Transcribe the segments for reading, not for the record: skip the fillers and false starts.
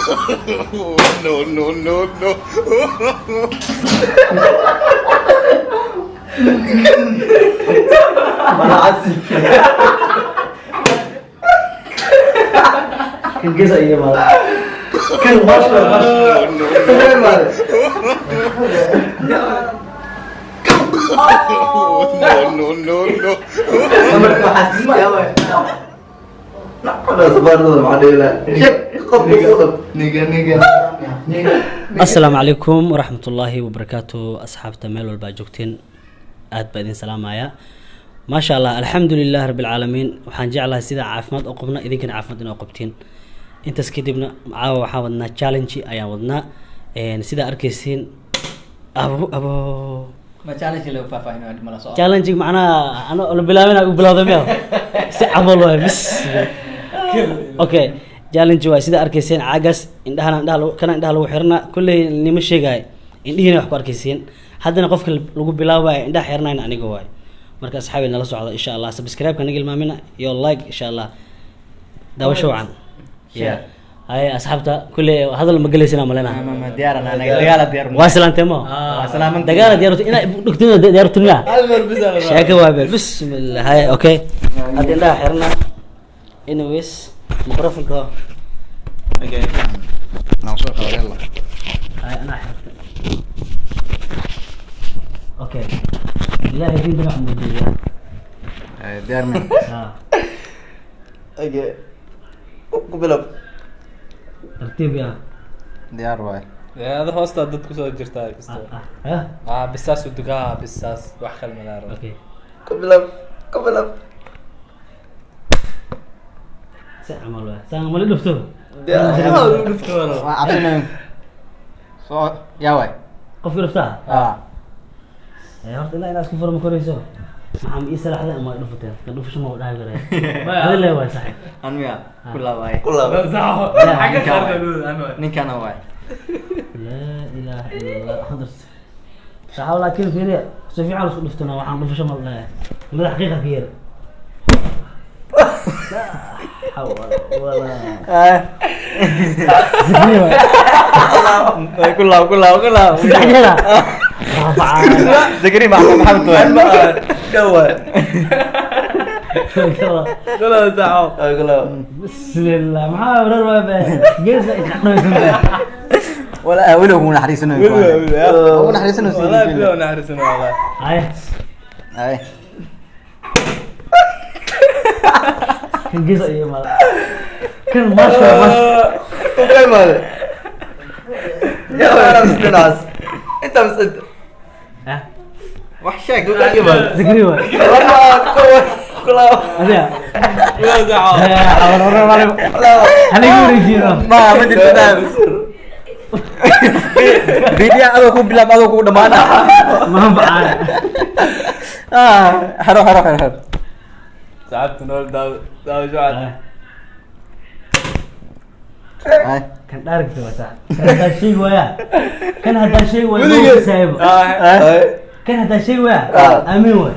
No, no, no, no. Kan gees iga imaada. Kan bash waa bash. No, no, no, no. Asalaamu calaykum waraxmatullaahi wabarakaatu, asxaabta meel walba aad joogteen, aad baa idin salaamaya. Maasha Allah, alxamdu lilahi rabbi alcaalamiin. Waxaan jeclahay sida caafimaad u qabna, idinkana caafimaad inoo qabtiin. Intaas kadibna caawa waxaan wadnaa challenge ayaan wadnaa. Sidaa arkaysiin, abo abo. Ma challenge lagu faahfaahin mala soo? Challenge macnaha ano la bilaabina u bilowda miya si camal waay bis. Okay, challenge waay. Sida arkayseen, caagaas indhahana indhaha lagu kana indhaha lagu xirna. Kulley nima sheegay, indhihiina wax ku arkaysiin. Haddana qofka lagu bilaabayo indhaha xirnayna aniga waay. Marka asxaabi, nala socda insha Allah. Subscribe ka naga ilmaamina iyo like insha Allah. Daawasho wacan. Share. Hay asxaabta, kulley hadal ma gelaysina malena. Ma diyaar, ana dagaal diyaar. Waa salaantee mo? Waa salaaman. Dagaala diyaar inaa dhugtina diyaartuniya. Hal mar bis ala. Sheeko waa beel. Bismillah. Hay, okay, hadda indhaha xirna. Anyways, microphone-ka. Okay. Now soo qabo, yalla. Hay, anaa xirta. Okay, ilaahay diinta wax muujiya. Diyaar ma? Ha. Okay. Ku bilow. Tartiib ya. Diyaar waay. Ada hoosta dad kusoo jirtaa kasta. Ha. Ah, bisaas u dugaa, bisaas wax kale ma laaro. Okay. Ku bilow. Ku bilow. Si camal waay, saan mali dhufto. Waa cabsanayo soo yaa waay. Qofki dhuftaa. Ah. Ee, horta ilaa inaad isku furo ma korayso. Maxaa ma ii salaxday ama dhufateen? Kan dhufasho ma dhahi karaya adi le waay saxib. An miya ku laabay? Ku laabo. Xagga qaarka an waay. Ninkana waay. Laa ilaaha ila Allah hadar saxaab. Laakiin fiiriya, si fiican isku dhuftana. Waxaan dhufasho ma leeyahay, madax qiiqa ka yar. Laa xawla walaa zikri waay. Ku laab, ku laab, ku laab. Saddex jeer ah. Rafaca. Zakari Maxamed waay. Dhawaay. Kula saxo. Ku laabo. Bismillah, maxaa warar waa be geesa isdhaqnaysan be. Wala weli ugu naxariisanayo, ugu naxariisanayo. Wallahi bila naxariisanayo wallahi. Hay. Ay. Kan geesa iyo mala kan maashka waa maashka. Ku imaade. Yaa waay, ana dhinacaas. Inta bas inta. Ah. Wax sheeg. Ku imaade. Zikri waay. Laba, kow, ku laabo. Adiga. Kula saxo. Haligu wareejiyo. Ma jirto bidiya adoo ku bilaab, adoo ku dhamaana. Ma bacaan. Ah, xero xero xero xero. Saxabta nool daaw daaw jucad. Ay. Kan dhaaragta waa sax. Kan haddaa sheegi waaya, kan haddaa sheegi waaya ma saahibo. Kan haddaa sheegi waaya aamin waay.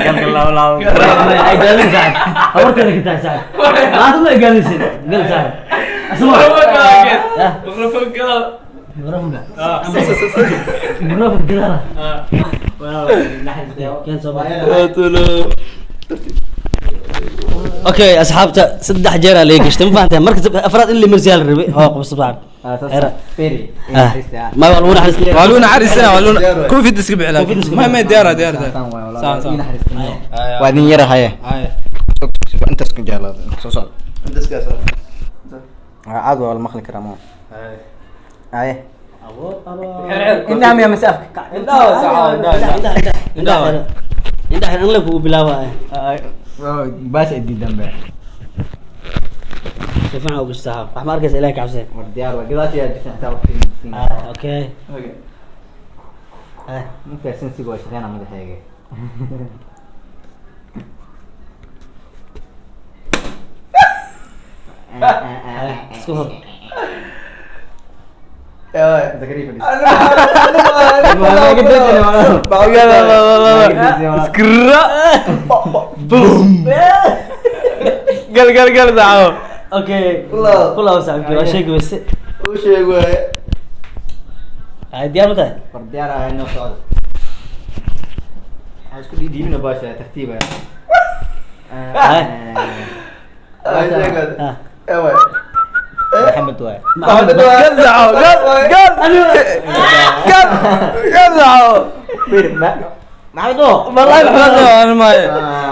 Galka laab laab. Ay gaalin saaxib, habarteeda ka tahay saaxib. Maanta ma gaalinsin gal saaxib asma. Mikrofon gala. Mikrofonka, mikrofonka gadaala keen soo bax. Okay asxaabta, saddex jeer aa laga gashtay, ma fahanteen? Marka afraad in la marsiyaa la rabay. Hoo qabso saaxib. Feri. Ma waa lagu naxariistay. Waa lagu naxariisana, waa lagu covid iska bixi laakiin. Ma diyaar diyaar diyaar. Saan saan. Waa idin yara haye. Haye. Intaas ku jeclaada soo socda. Inta iska soo. Caad waa la maqli karaa mo. Haye. Abo abo. Indhaha miya mise afka? Indhaha saxo, indhaha. Indhaha indhaha in la kugu bilaaba. Baasha diidan be. Si fiican ugu saxaab, wax ma arkaysa, ilahay ka cabsay. War diyaar waa, gadaasha yaa jirta xitaa waqti. Ah, okay. Okay. Ah. Ninkaa sensiga waa shaqeynaa madaxeega. Ah, isku hor. Yaa waay. Zakari fadhiis. Iskra. Boom. Gal gal gal saxo. Okay. Ku laabo. Ku laabo saaxiibkii, waa sheegi weyse. U sheeg waaye. Ay, diyaar ma tahay? War diyaar ahay, noo socda. Waxaan isku dhiidhiibina baasha tartiib ah. Ay. Ay, sheegad. Ah. Ee waay. Maxamed waay. Maxamed. Gal saxo, gal gal gal gal saxo. Fiir, ma Maxamed oo. Wallahi maxamed oo aan maayo.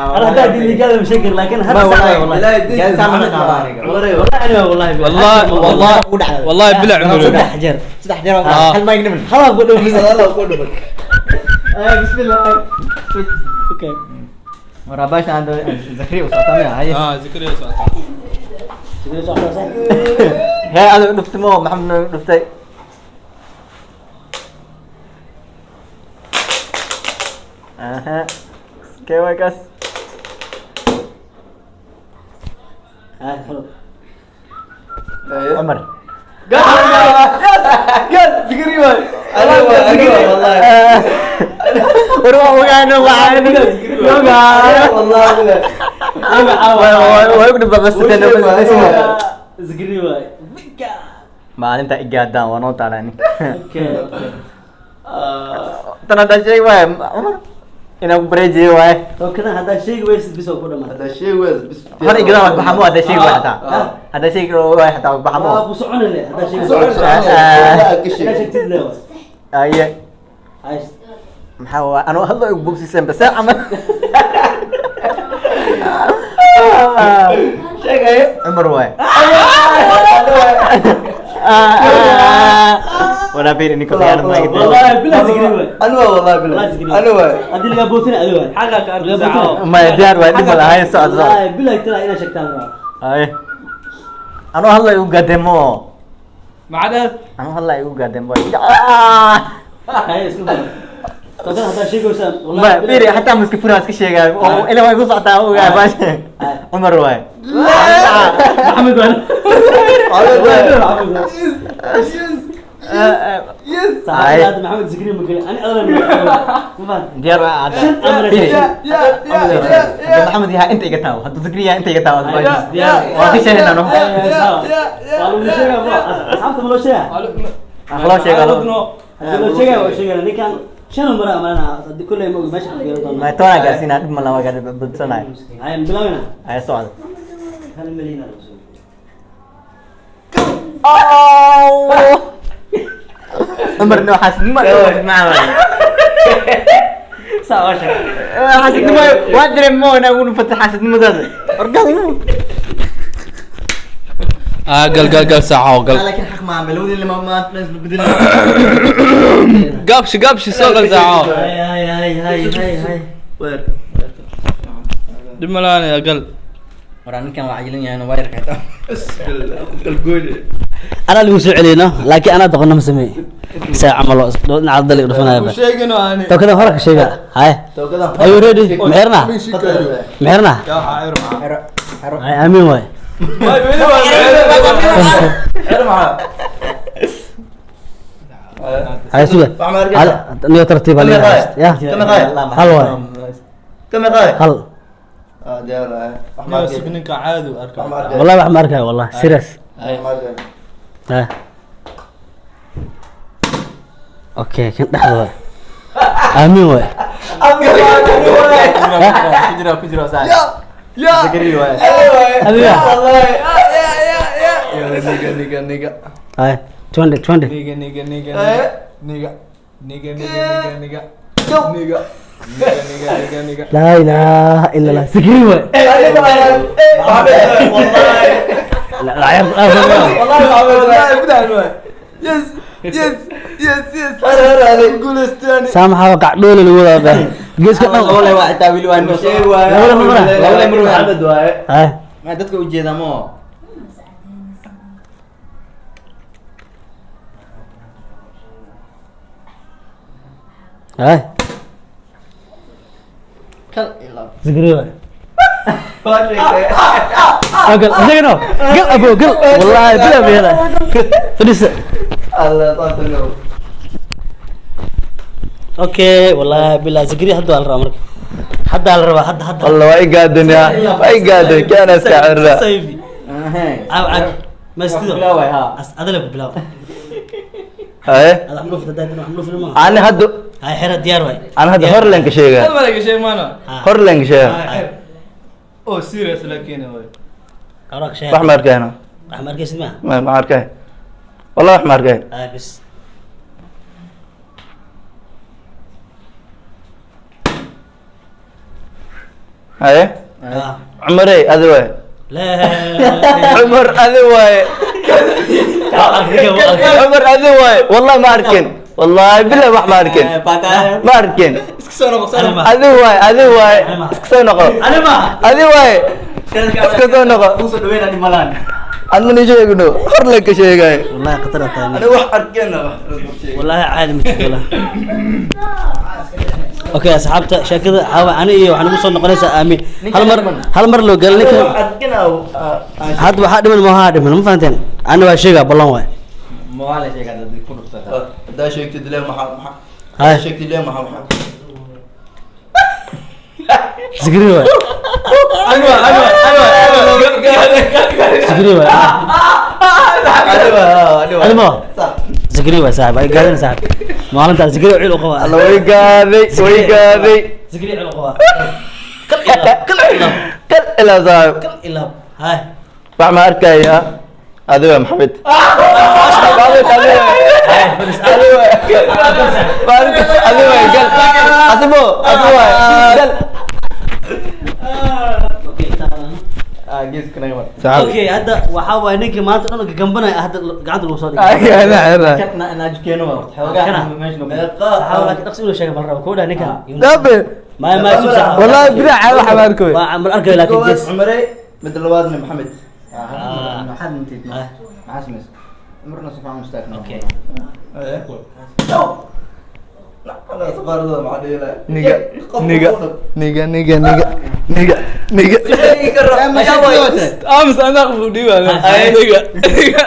أنا هذا دي اللي قال مش شكر، لكن هذا ما صعب والله. والله. Ilaahay diintiisa Gaal saaman Maxamed qaado waa. aniga. Cumar والله أنا والله والله والله والله بلع عمره. صدح جر. Saddex jeer Ah. hal mic niman. خلاص قول. Allah ku dhufan. Bismillah. Okay. War baasha aan Zakariya u socota miya? Haye. Ah, Zakaria socota. شكرا صح صح. Hee, adiga dhuftay mo Maxamed dhuftay. Aha. Kee waay kaas? هاي حلو. Cumar. Gal gal Zakaria waay. Aniga waay, aniga waay, wallahi. War waa ogaano waxaan ogaano. Wallahi bilahi. Way ugu dhibaa bas. زكريا واي. Maalinta igaadaan waa noo taalani. Okay okay. Tan haddaa sheegi waay Cumar inaan ku bareejiyo waay. طب كذا هذا شيء ويس بس هو كله. Haddaa sheeg waay, bis. Hor igadaan waa baxamo haddaa sheegi waay xataa. Ah. Haddaa sheegi waay xataa waa baxamo. ابو سعون اللي هذا شيء. Socon, socon. Wallahi ka sheeg. لا شيء له. Aye. عايش. Maxaa waa anuu hadlo igu bogsiiseen base camal. Sheegaya. Cumar waay. Walaa fiiri ninka khiyaanad ma iga. والله بالله زكريا واي. Aniga waay, wallahi والله bilahi. زكريا. Aniga waay. هذه اللي بوتنا ادوي. Xaqa ka arki saxo. Maya, diyaar waay, dhib ma laha. Haye, socod socod. والله بالله ترى انا شكتان. Haye. Anuu hadla igu gaadeen mo. Macda. Anuu hadla igu gaadeen boy. هاي اسكت. طب هذا شيء وسام. Ma fiiri xataa ma iska furaa iska sheegaa oo ilaa way ku socotaa ogaa baasha. Cumar waay. محمد وانا. Maxamed waay. محمد Yes. صح هذا محمد زكريا مكري انا انا ما فهمت. Diyaar waa cadda. Shan amar. Fiiri. Ya, ya, ya, ya. Hadduu Maxamed yahay inta iga taawo, hadduu Zikri yahay inta iga taawo. Diyaar. Waa ka sheegaynaa no. اصحابته ما لو شيء. Loo sheego. لو شيء waa sheegana ninkan shan mar amalana kulley ma ogi meesha fiiro doona. Ma toona gaarsiinaa, dhib ma lama gaar budsanayo. Ay bilawna. Haye, socda. 1 milyan. Cumar no xaasidnimo macaa. Saa waa sheeg. Xaasidnimo waa dareemo inaa ugu dhufatay xaasidnimadaada. Wargal. Ah, gal gal gal saxo gal. Laakiin xaq ma malowdin lama ma bedel. Gaabshi gaabshi soo gal saxo. Hay hay hay hay hay hay. Dhib ma lahan ya gal. Waraa ninkan waa cajilan yahay wayar xitaa. Anaa lagu soo celiyno, laakiin anaa doqonna ma sameey saa camal oo dhinaca dalig dhufanaya ba. Sheegino ani. Tokada hore ka sheega. Hay. Tookada. Are you ready? Mexirna mexirna. Yaa waxa ayro maxaa. Xero xero. Hay, aamin waay. Way weli waa. Xer maxaa? Hay, suga. Wax ma arkaysaa? Niyo tartiib hal. Kama qaad? Ya. Kama qaad? Hal waay. Kama qaad? Hal. Ah, diyaar waay. Wax ma arkaysaa? Ninka caadi u arkaa. Wax ma arkaysaa? Wallahi wax ma arkayo, wallahi serious. Wax ma arkaysaa? Ha, okay, kan dhexda waay, aamin waay. Ku jira ku jira saa. Ya. Zikri waay. Adiga. Wallahi. Ya ya ya. Niga niga niga. Hay, 20 20. Niga niga niga Eh? niga. Niga niga niga niga. Niga. Niga niga niga niga. Laa ilaaha illa allah, sikri waay. Adiga waay. Eh, Maxamed wallahi. La la la. Wallahi Maxamed waay. Wallahi bilahan waay. Yes yes yes yes. Hore, hore, hore. Guuleystani. Saamaxa qacdhoole lagu wada baa geeska dhan. Laba waa xitaa wili waa noo. Sheeg waay. Laba mar. Laba mar. Maxamed waay. Hay. Ma dadka u jeedaa mo. Hay. Kal ilaa. Zikri waay. Waa sheegtay. Gal isagana gal abo gal, wallahi bila bihela fadhiisa. Allah taala. Okay, wallahi bila zikri hadda waa la rabaa, marka hadda la rabaa hadda hadda. والله واي قادن يا واي قادن كان استعر. Sayfi. Caaw caag ma istido. Bilaaway, ha. Adale ku bilaaw. Haye. Ada xamluf dadaad inuu xamluf nima. Ani hadda Hay xira diyaar waay. ani hadda hor leen ka sheegaa. Hal mar iga sheeg maana. Hor leen ka sheegaa. Oh, serious laakiin way. Awraaq sheeg. Wax ma arkayno. Wax ma arkaysid ma? Ma arkay. Wallahi wax ma arkay. Hay bis. Haye. Ah. Cumarey adi waay. La. Cumar adi waay. Cumar adi waay. Wallahi ma arkin. Wallahi billahi wax ma arkin. Ma arkin. Iska soo noqo, soo noqo. Adi waay, adi waay. Iska soo noqo. Ani ma. Adi waay. Iska soo noqo. Usoo dhaweyn ani malaan. An mana sheegno. Hor leen ka sheegay. Wallahi khatar aad tahay. Ani wax arkeen wax. والله عادي ما والله. Okay asxaabta sheekada caawa ani iyo waxaan ugu soo noqonaysaa aamin hal mar loo galay ninka Wax arkin aw. Hadda waxaa dhiman ma waxaa dhiman ma fahanteen ani waa sheegaa ballan waay. Ma waa la sheegaa dad ku dhufta. Hadaa sheegtid lee maxaa maxaa. Haye. Sheegtid lee maxaa maxaa. Zikri waay. Anwa, anwa, anwa, anwa. Zikri waay. Adi waay, adi waay. Adi ma Sax. Zikri waay saaxib ay gaadana saaxib maalintaas zikri cil u qabaa. Alla way gaaday, way gaaday. Zikri cil u qabaa kal ilaab kal ilaab. Kal ilaa saaxib. Kal ilaab hay. Wax ma arkaya. Adi waay Maxamed. Maxamed adi waay. Adi waay. Ma arka adi waay gal. Asibo, asibo waay. Gal. Okay. Ah, geeska naga mar. Saaxib. Okay hadda waxaa waaye ninkii maanta dhan gagambanaya hadda gacanta lagu soo dhigay. Ay, ana ana. Kana naajkeeno waa horta xoogaa Kana. meesha nagu. Saxaabo laakiin dhaqsi inuu sheega bal rabo kowdha ninkan. Dabe. Ma sug saxaabo. Wallahi bidع wax ma arkay. Waa mar arkay laakiin jees. Cumarey mid labaadna Maxamed. Ah, maxaad intid ma? Maxaa samaysa? Marna si fiican u istaagno. Okay. Niga niga niga niga niga niga niga. Aamus anaa qof u dhiibaa. Niga. Niga.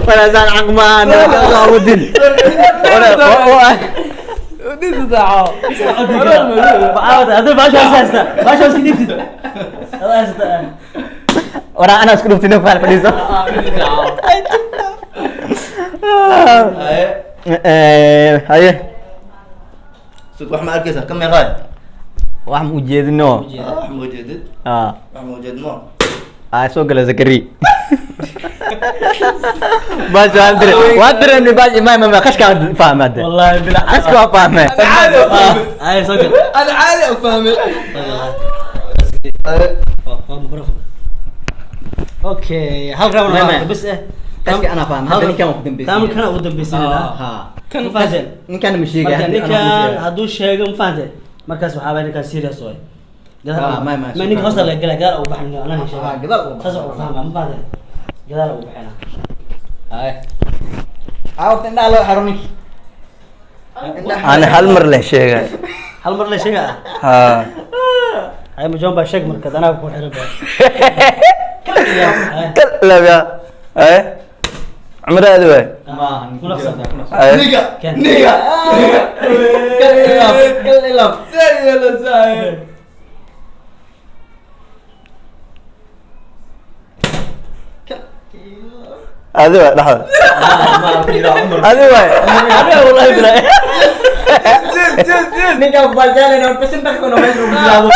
Wala saan caqmaan wala wadin. Wala Dhisa saaco. Waxaa hadda baasha haysta baasha iska dhigtid. Hada haysta. Wala ana isku dhuftay naf fadhiiso. Haye. Sug wax ma arkaysaa ka meeqaay? Wax ma ujeedino. Wax ma ujeedid? Ah, Wax ma ujeedmo? ah soo gala Zakari. Baas waan dire. Waan direemay baas ma qashka fahmad. Wallahi bila. Qashka waa fahmay. Ana caadi u fahmay. Ay soo gal. Ana caadi u fahmay. Okay hal round Ma. bas eh. Qashka ana fahmay. Hadda ninkan waa ku dambeysay. Taa kana ugu dambaysanayna. Ha. Kan fahanteen. Ninkan ma sheegay. Marka ninkan hadduu sheego ma fahanteen markaas waxaa waay ninkan serious waay. Ah, ma- Ma ninka hoosta laga galaa gadaal ugu baxna anaa sheega. Ah, gadaal ugu Saas baxna. ugu fahmaa ma fahanteen gadaal ugu baxna. Ay. Ah, waqti indhaha loo xiro ninki. Ani hal mar leh sheegay. Hal mar la sheega ah. Ha. Hay ma joon baa sheeg marka anaa ku xiran baa. Kal ilaab yaa. Haye. Cumarey adi waay. Ma Ku naqsan. Haye. Niga. Ken. Niga. Kal ilaab, kal ilaab. Saan la saaye. Adi waay dhaxda. Adi waay. Aniga wallahi bila. Ninkan baajaalena horta shan daqiiqo meesha lagu bilaabo.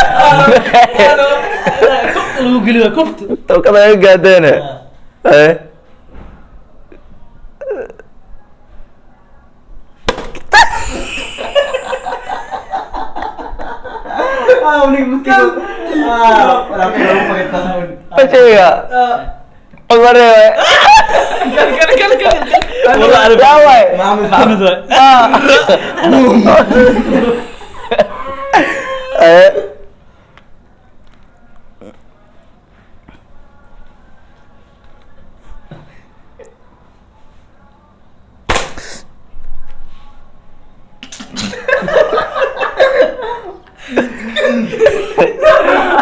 Kufta lagu geliyo kufta. Tawkada iga gaadeene. Haye. Ah, ninka maskiin. Ah, wala ko lagu pagkita. Ma sheegaa? Cumarey waay. Kal kal kal kal. Wallahi Yaa waay. Maxamed waay. Ah. Haye.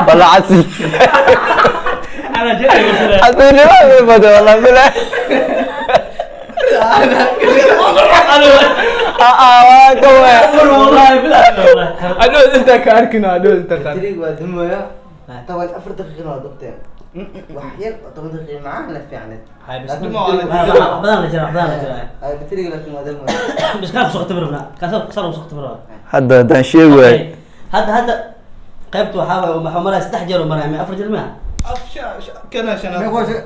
والله عسل. Ana jeedaa. عسل ما بده والله بلا. اه اه Wallahi bila wallahi. Adoo inta ka arkina, adoo inta ka arkin. waa dumaya. 14 daqiiqana waa dubteen. Wax yar oo 10 daqiiqo macaan la fiicneed. Hay, bas. Laakiin Wax badan la jira, wax badan la jira. Ay, bateriga laakiin waa dalmay. Bas, kaan kusoo khatami rabnaa, kaasa kasaan kusoo khatami rabnaa. Hadda haddaan sheegi waayo. Okay. Hadda qaybta waxaa waaye, waxaa maraya saddex jeer oo maraya ama afar jeer miya? Kana shanaad.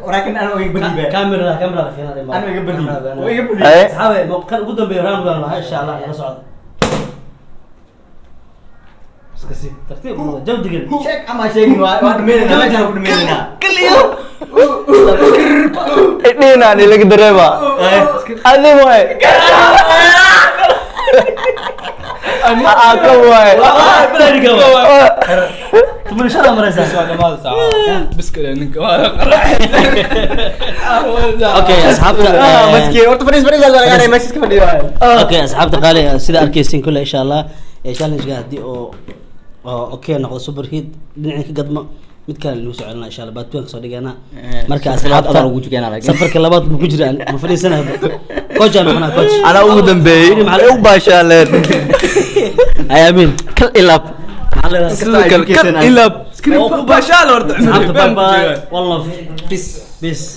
Waraakin anoo iga badiba. Kamerada fiirinaya. Anoo iga badiyo. Oo iga badiyo. Haye. Asxaabe, kan ugu dambeeya round baan lahaa, insha Allah nala socda. Iska sii tartiib u noqo, jawi degan. Sheeg ama sheegin, waa dhameynayna, meeshaan ku dhameynayna. Idhiinaan ilaga dareema. Adi waay. Aa, kan waay. Balaadhiga waa. 15 aa maraysaa. Waa dhamaada saaca. Bis kale ninka waa Okay, asxaabta. Maskiin horta, fadhiis fadhiis laga qaaday, meesha iska fadhiyo. Okay, asxaabta qaali, sida arkaysiin kulle, insha Allah challenge-ga haddii oo okay noqdo, super hit dhinacii ka gadmo, mid kale lagu soo celinaa insha Allah, part 2 kasoo dhigana. Marka asxaabta adaa lagu tukanaa laakiin. Safarka labaad ma ku jiraan, ma fadhiisanayo, coach aan noqonaa, coach. Anaa ugu dambeeyey ay u baashaaleen. Ay, amiin. Kal ilaab. Maxaa leedahay? Sidoo kale kal ilaab. Bashaal horta. Asxaabta, bye bye, one love, Peace. peace.